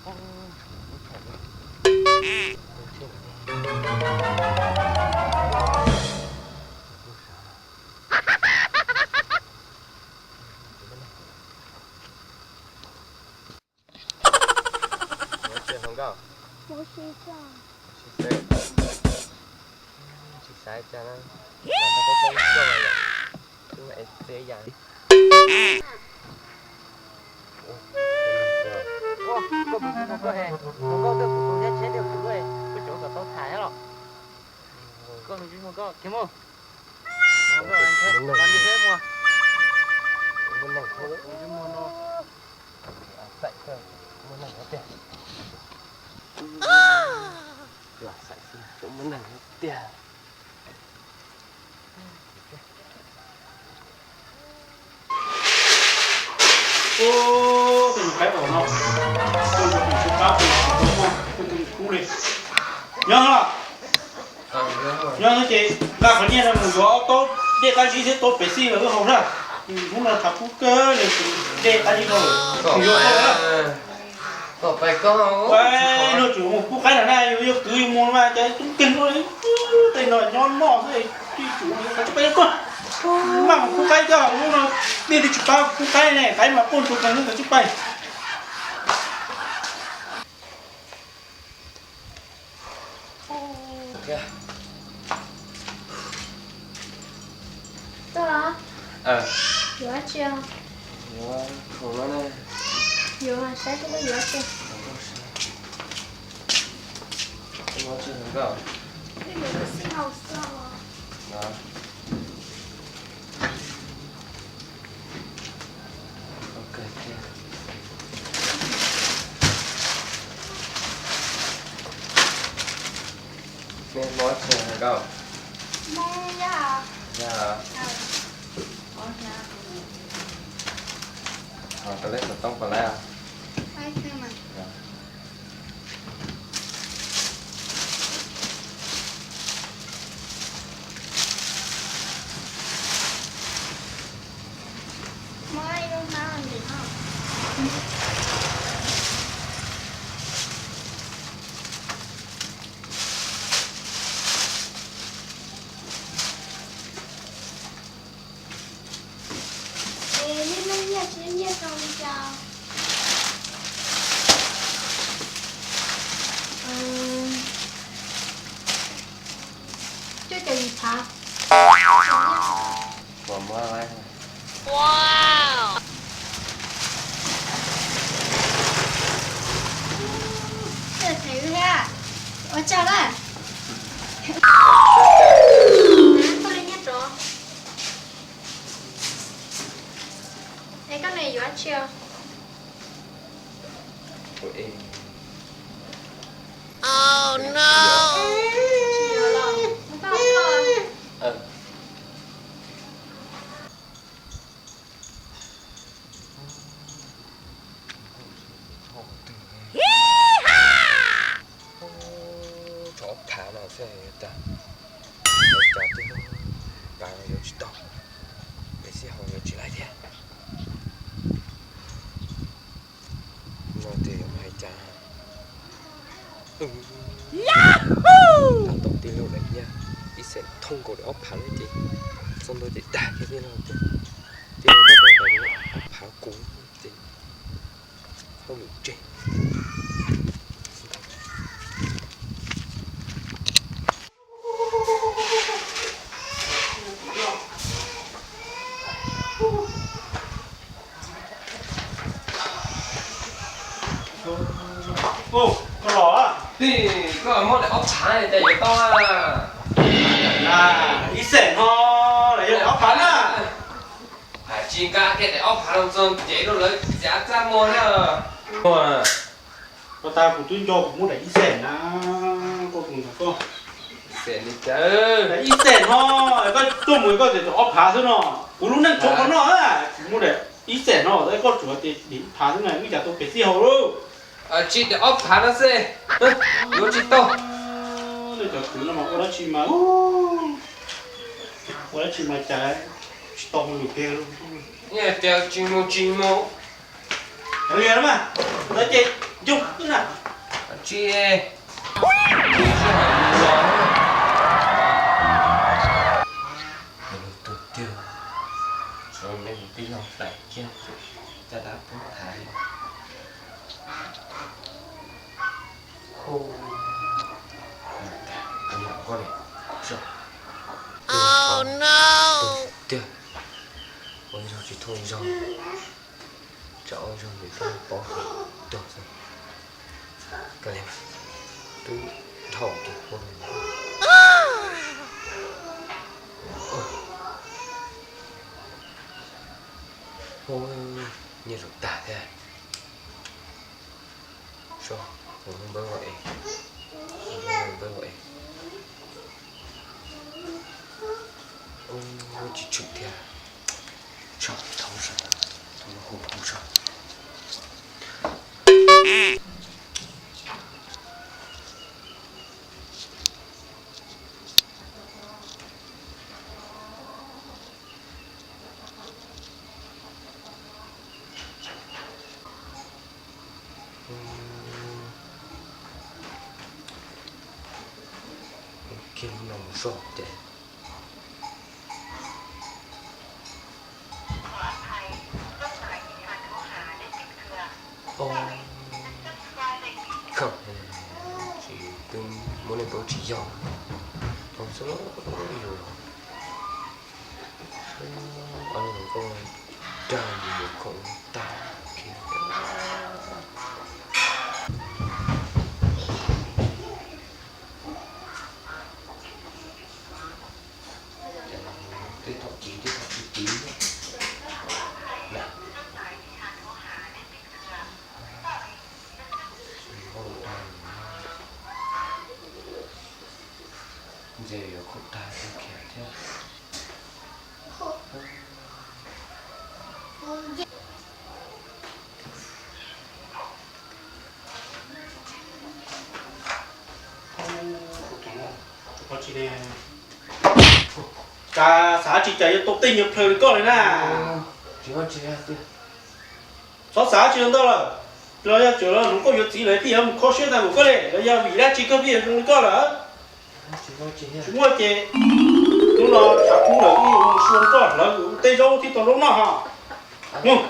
Ua tsi hluas nkauj? Ua si tso. Ua si tso. Tsis xav cas na. Ua, koj mus tsis muaj koj he, hluas nkauj tuaj kuv tus thiab tsheb tuaj kuv tuaj, koj tseem kom tau tham thiab los? Koj mus tsis muaj koj khiav mus. Hluas nkauj, los li thiab mus. Muaj neeg no. Txaim kawg, muaj neeg no tiag. Txaim xwb, muaj neeg no tiag. Ub, tej nyuag qaib uas no, kuj nrog kuv sib pab, kuj nrog kuv kub li. Nyob no, nyob no ces nqa qhov nyiaj no mus yuav ob taub dej qab zib thiab taub pem xij los wb haus na. Hnub no tshav kub kawg li, dej qab zib no mus yuav koj na. Pais no tseem mus pub qaib no na, yus yog kwv yus mus mas cas tub nkeeg ua li, tej no nyob noj xwb, tsis tsum li, kav tsij pais tuaj. Maj mus pub qaib coj, hnub no nej twb tsis pab pub qaib ne, qaib mas puag ntsuag kawg, kav tsij pais. Tuaj los? Yuav dab tsi? Yuav khoom no ne. Yuav saib seb koj yuav dab tsi. Koj yuav dab tsi hluas nkauj? Koj yuav tus xib hawm xwb os. Nej mob tsi hluas nkauj? Mob yaj. Yaj. Ho koj lej xov tooj puas laib? Es nej muaj nyiaj tsis muaj nyiaj rau li cas? Cuaj caum yim phav. Ua tsaug na. Koj li nyiaj rov. Es koj ne yuav dab tsi os? Tsov phav no xwb cas, cas twb pav yuav tsis tau, pem xib hawm yuav tsis laib thiab. No ces yuav hais cas? Tab tom tij laug lawm nyaj, ib xeem thooj nkaus li ob phav no ces txog ntua ces dag kiag tij laug tias, tij laug muab tau ob phav kuv ces hauj lwm tseg. Koj los, koj muab daim ob phav cas yuav tau a? Ib xeem no los yog daim ob phav na. Tsis nqa kiag daim ob phav los txog ces rau lawv txiav txaj muag na. Koj tas kuv twb nco kuv muab daim ib xeem na, koj tus ntawd koj. Xeem li cas? Daim ib xeem no, koj tuaj mus koj txiav tau ob phav xwb no. Kuv lub neej tshuav qhov no, kuv muab daim ib xeem no, koj tsuas tias daim ib phav xwb na, wb cas tau pem xib hawm lauj. Tsis daim ob phav no xwb, yuav tsis tau. Nej cov kwv no mas ua dab tsi mas, ua dab tsi mas cas tsis tau hauj lwm kiag. Tias tsis mus tsis mus. Mas, ces Cog na. Tsis, tsis sij hawm mus los. Lub tuag tiag, tshuav me tij laug hlais kiag, caj dab pub thaiv. Hu, hu nkauj li, tiag, ua ib zaug tsis thooj ib zaug, tsam ua ib zaug nws thiaj paub tias tuag xwb. Kawg li mas, twb dhau kiag hu li. Hu, nyiaj zaum tag thiab. Seb, hu npawb ua es, hu npawb ua es. Ub, tsis tshwm thiab. Tso, thauj saib, thauj hu hu saib. Kiag lub no mus soj ces, tsis, twb muab nej paub tsis yog, tau xwb yus. Ob lub hluas nkauj dag yus yuav khoom tag kiag. Twb thaum chiv twb thaum chiv chiv na. Ntxim yuav khoom tag kiag thiab. Cas xav tsis cas yuav tau tej nyuag plhaws li koj li na. Tsis, tsis, txhob xav tsis ntau lawm. Los yog tseem hluas nkauj yuav txiv lawm thiaj yuav mus kho siab ntawm mus koj li, los yog vim dab tsi koj thiaj zoo li koj lawm? Tsis muaj ces hnub no tshav kub lawm, wb mus xyuas koj hlawv tej zaub thiab tau zaub noj ho. Mus.